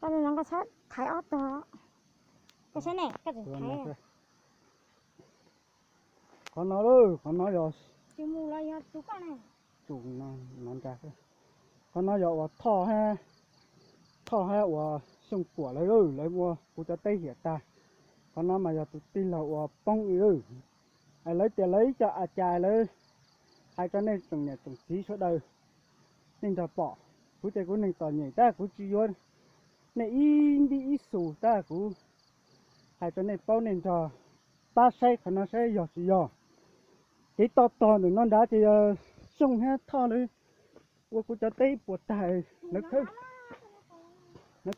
Koj no nqa sab thaiv ob tog. Koj saib ne, koj tseem thaiv. Qhov no lawm, qhov no yog, qhov no yog uas Thoj, Thoj hab uas Xyooj Kuam lawv, lawv ua kuv cov teb hiam tag. Qhov no mas yog tus tij laug uas poob li. Es lawv tias lawv ib co a cas lawv hais rau nej tsoom niam tsoom txiv sawv daws nej nrog pom. Kuv ces kuv neeg txom nyem tab kuv tsis yuav nej ib npib ib xus tab kuv hais rau nej paub nej nrog pab saib qhov no saib yog tsis yog. Kev to tog ntawm no nrad ces yog Xyooj hab Thoj lawv ua kuv cov teb puas tag, lawv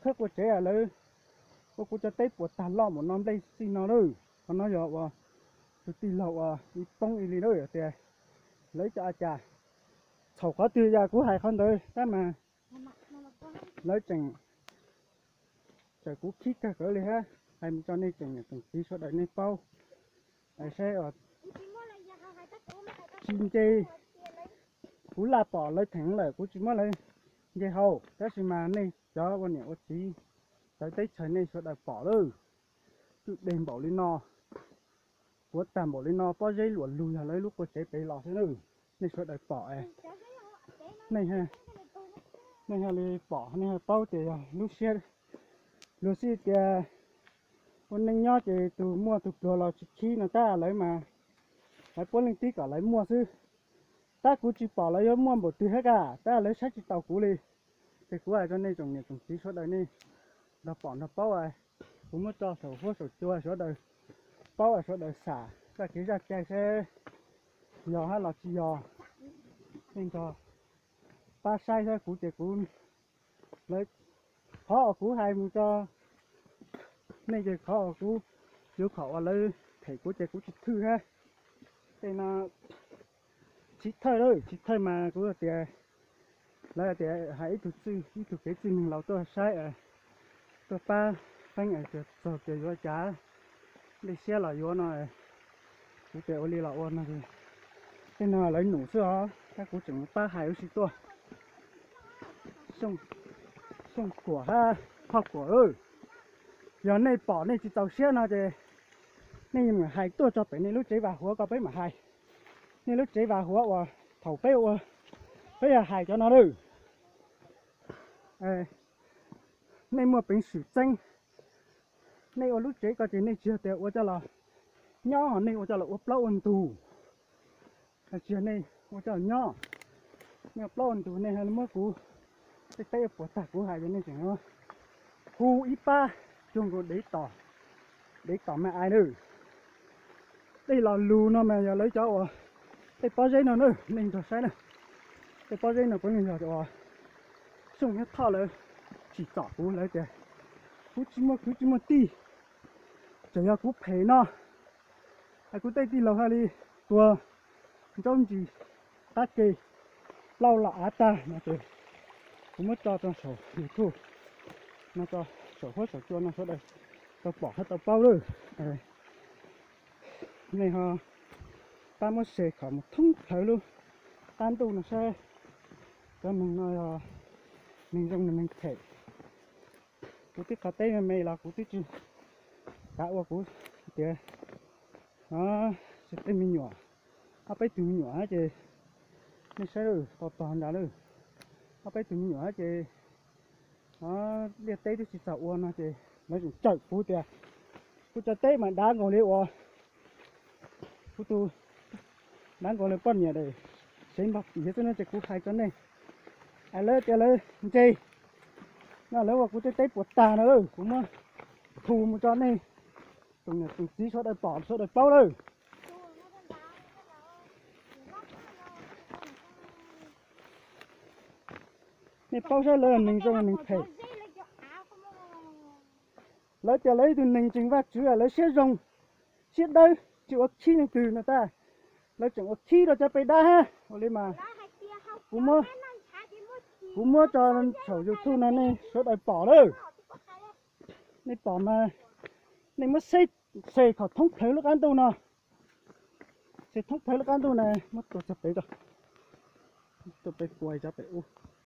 khawb qua tsev lawv ua kuv cov teb puas tag loj npaum no nplej xij no lawm. Qhov no yog uas tus tij laug uas ib poob li lawm tias lawv ib co a cas txhaum qhov twg yog kuv hais qhov ntawd tab mas lawv tseem, txawm kuv khib kawg kawg li hab hais mus rau nej tsoom niam tsoom txiv sawv daws nej paub saib tsis nce, kuv laj pom lawv theem lawm kuv tsis muab lawv nce hauv tab sis mas nej cov ua niam ua txiv txawv teb chaws nej sawv daws pom lawm. Twb deg npaum li no, puas tag npaum li no, pob zeb luam lug yog lawv lub qua tsev pem los xwb na. Nej sawv daws pom, nej, nej yog li pom nej paub tias yog lub siab luag xij tias ua neej nyob ces tus muaj tus pluag los tsis khib no tab lawv mas lawv puab leej tib kom lawv muaj xwb. Tab kuv tsis pom lawv yuav muaj npaum twg hab kaj tab lawv saib tsis taus kuv li. Ces kuv hais rau nej tsoom niam tsoom txiv sawv daws nej nrog pom nrog paub, kuv muab tso saum huab saum cua sawv daws paub, sawv daws xam txoj kev zaj cai saib yog hab los tsis yog. Nej nrog pab saib saib kuv ces kuv, lawv, qhov uas kuv hais mus rau nej ces qhov uas kuv, yuav qhov uas lawv them kuv ces kuv tsis thwj hab. Tej no tsis thawj lawm, tsis thawj mas kuv tias, lawv tias hais ib tug txwj, ib tug kev txwj neeg laus tuaj saib, tuaj pab feeb txog tias yuav cas nplej siab los yuav no, kuv tias ua li los ua no. Tej no lawv num xwb os, tab kuv tseem pab hais ua si tuaj. Xyooj Kuam hab Thoj Kuam, yog nej pom nej tsis txaus siab no ces nej hais tuaj tso pem nej lub tsev Vaj Huav ko peb mam hais. Nej lub tsev Vaj Huav uas thaum peb ua, peb yog hais cov no lawm. Nej muaj peev xwm txeeb. Nej ua lub tsev ko ces nej tsis yog tias ua coj los nyob, nej ua coj los ua plaub ua ntug. Tsis yog nej ua coj los nyob, nej ua plaub ua ntug nej muab kuv tej teb puas tag kuv hais ces nej tseem hu ib pab cuag nkaus dev tom, dev tom me ais na. Tej lo lus no mas yog lawv cov uas, tej pob zeb no na, nej nrog saib na. Tej pob zeb no puav leej yog uas Xyooj hab Thoj lawv tsim txom kuv, lawv tias kuv tsis muaj kwv tsis muaj tij, tseem yog kuv phem no, es kuv tej tij laug hais li tuag ntsaub ntsis qab ke, plaub los av tag no ces kuv muab tso rau saum YouTube no, tso saum huab saum cua no sawv daws tau pom hab tau paub lawm. Nej ho pab muab share kom mus thoob plawv lub qab ntuj no saib cov neeg no yog neeg zoo neeg phem. Kuv twb qhov teb me me los kuv twb tsis kav ua, kuv tias tej me nyuam, ob peb tug me nyuam ces nej saib lawm, tau tog nrad lawm, ob peb tug me nyuam ces liaj teb twb tsis txaus ua no ces lawv tseem tsawm kuv tias kuv cov teb mas dav nkaus li uas kuv tus, dav nkaus li poj niam daim sev npog piv xwb no ces kuv hais rau nej, es lawv tias lawv ntse no, lawv ua kuv tej teb puas tag no, kuv muab thu mus rau nej tsoom niam tsoom txiv sawv daws pom sawv daws paub lawm. Nej paub saib lawv neeg zoo neeg phem. Lawv tias lawv ib tug neeg ntseeg Vajtswv, lawv siab zoo siab dawb tsis ua khib leej twg no tab, lawv tseem ua khib rau cov pes dawb hab. Ua li mas kuv muab tso saum YouTube no nej sawv daws pom lawm. Nej pom mas nej muab share kom thoob plawv lub qab ntuj no, share thoob plawv lub qab ntuj na, muab tua txog pem, tua pem puas cov pem ub.